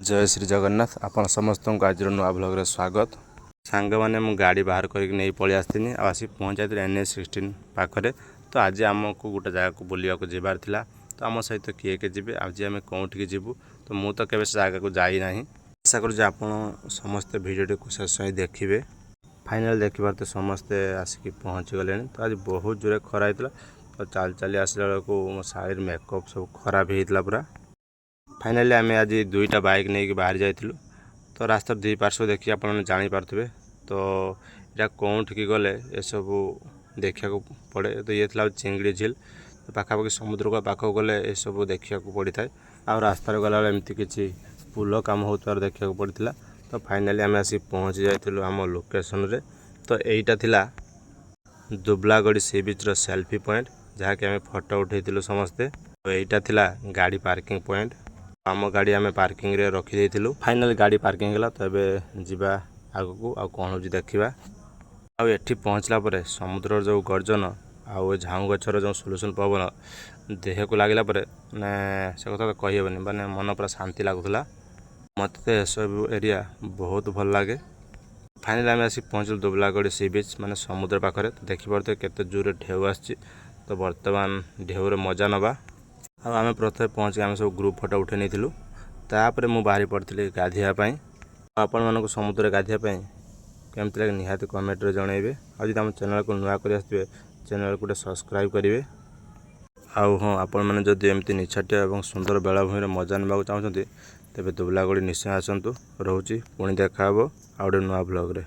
ଜୟ ଶ୍ରୀ ଜଗନ୍ନାଥ। ଆପଣ ସମସ୍ତଙ୍କୁ ଆଜିର ନୂଆ ବ୍ଲଗ୍ରେ ସ୍ୱାଗତ। ସାଙ୍ଗମାନେ, ମୁଁ ଗାଡ଼ି ବାହାର କରିକି ନେଇ ପଳେଇ ଆସିଥିଲି ଆଉ ଆସିକି ପହଞ୍ଚାଇଥିଲି NH 16 ପାଖରେ। ତ ଆଜି ଆମକୁ ଗୋଟେ ଜାଗାକୁ ବୁଲିବାକୁ ଯିବାର ଥିଲା। ତ ଆମ ସହିତ କିଏ କିଏ ଯିବେ, ଆଜି ଆମେ କେଉଁଠିକି ଯିବୁ? ତ ମୁଁ ତ କେବେ ସେ ଜାଗାକୁ ଯାଇନାହିଁ। ଆଶା କରୁଛି ଆପଣ ସମସ୍ତେ ଭିଡ଼ିଓଟିକୁ ଶେଷ ଯାଏଁ ଦେଖିବେ। ଫାଇନାଲ୍ ଦେଖିବାର ତ ସମସ୍ତେ ଆସିକି ପହଞ୍ଚିଗଲେଣି। ତ ଆଜି ବହୁତ ଜୋରେ ଖରା ହେଇଥିଲା। ତ ଚାଲି ଚାଲି ଆସିଲା ବେଳକୁ ମୋ ଶାଢ଼ୀର ମେକଅପ୍ ସବୁ ଖରାପ ହେଇଯାଇଥିଲା ପୁରା। ଫାଇନାଲି ଆମେ ଆଜି ଦୁଇଟା ବାଇକ୍ ନେଇକି ବାହାରି ଯାଇଥିଲୁ। ତ ରାସ୍ତାର ଦୁଇ ପାର୍ଶ୍ୱ ଦେଖି ଆପଣମାନେ ଜାଣିପାରୁଥିବେ ତ ଏଇଟା କେଉଁଠିକି ଗଲେ ଏସବୁ ଦେଖିବାକୁ ପଡ଼େ। ତ ଇଏ ଥିଲା ଚିଙ୍ଗଡ଼ି ଝିଲ୍। ତ ପାଖାପାଖି ସମୁଦ୍ର ପାଖକୁ ଗଲେ ଏସବୁ ଦେଖିବାକୁ ପଡ଼ିଥାଏ। ଆଉ ରାସ୍ତାରେ ଗଲାବେଳେ ଏମିତି କିଛି ପୁଲ କାମ ହେଉଥିବାର ଦେଖିବାକୁ ପଡ଼ିଥିଲା। ତ ଫାଇନାଲି ଆମେ ଆସିକି ପହଞ୍ଚି ଯାଇଥିଲୁ ଆମ ଲୋକେସନରେ। ତ ଏଇଟା ଥିଲା ଦୁବଲାଗଡ଼ି ସି ବିଚ୍ର ସେଲ୍ଫି ପଏଣ୍ଟ, ଯାହାକି ଆମେ ଫଟୋ ଉଠେଇଥିଲୁ ସମସ୍ତେ। ତ ଏଇଟା ଥିଲା ଗାଡ଼ି ପାର୍କିଂ ପଏଣ୍ଟ। ଆମ ଗାଡ଼ି ଆମେ ପାର୍କିଂରେ ରଖିଦେଇଥିଲୁ। ଫାଇନାଲି ଗାଡ଼ି ପାର୍କିଂ ହେଲା। ତ ଏବେ ଯିବା ଆଗକୁ, ଆଉ କ'ଣ ହେଉଛି ଦେଖିବା। ଆଉ ଏଠି ପହଞ୍ଚିଲା ପରେ ସମୁଦ୍ରର ଯେଉଁ ଗର୍ଜନ ଆଉ ଏ ଝାଉଁ ଗଛର ଯେଉଁ ସୁଲୁସୁଲୁ ପବନ ଦେହକୁ ଲାଗିଲା ପରେ, ମାନେ ସେ କଥା ତ କହିହେବନି, ମାନେ ମନ ପୁରା ଶାନ୍ତି ଲାଗୁଥିଲା। ମୋତେ ତ ଏସବୁ ଏରିଆ ବହୁତ ଭଲ ଲାଗେ। ଫାଇନାଲି ଆମେ ଆସିକି ପହଞ୍ଚିଲୁ ଦୁବଲାଗଡ଼ି ସି ବିଚ୍, ମାନେ ସମୁଦ୍ର ପାଖରେ। ତ ଦେଖିପାରୁଥିବେ କେତେ ଜୋରରେ ଢେଉ ଆସିଛି। ତ ବର୍ତ୍ତମାନ ଢେଉର ମଜା ନେବା। ଆଉ ଆମେ ପ୍ରଥମେ ପହଞ୍ଚିକି ଆମେ ସବୁ ଗ୍ରୁପ୍ ଫଟୋ ଉଠାଇ ନେଇଥିଲୁ। ତାପରେ ମୁଁ ବାହାରି ପଡ଼ିଥିଲି ଗାଧୋଇବା ପାଇଁ। ଆଉ ଆପଣମାନଙ୍କୁ ସମୁଦ୍ରରେ ଗାଧୋଇବା ପାଇଁ କେମିତି ଲାଗେ, ନିହାତି କମେଣ୍ଟରେ ଜଣାଇବେ। ଆଉ ଯଦି ଆମ ଚ୍ୟାନେଲକୁ ନୂଆ କରି ଆସିଥିବେ, ଚ୍ୟାନେଲକୁ ଗୋଟେ ସବସ୍କ୍ରାଇବ୍ କରିବେ। ଆଉ ହଁ, ଆପଣମାନେ ଯଦି ଏମିତି ନିଛାଟିଆ ଏବଂ ସୁନ୍ଦର ବେଳାଭୂମିରେ ମଜା ନେବାକୁ ଚାହୁଁଛନ୍ତି, ତେବେ ଦୁବଲାଗଡ଼ି ନିଶ୍ଚୟ ଆସନ୍ତୁ। ରହୁଛି, ପୁଣି ଦେଖା ହେବ ଆଉ ଗୋଟେ ନୂଆ ବ୍ଲଗ୍ରେ।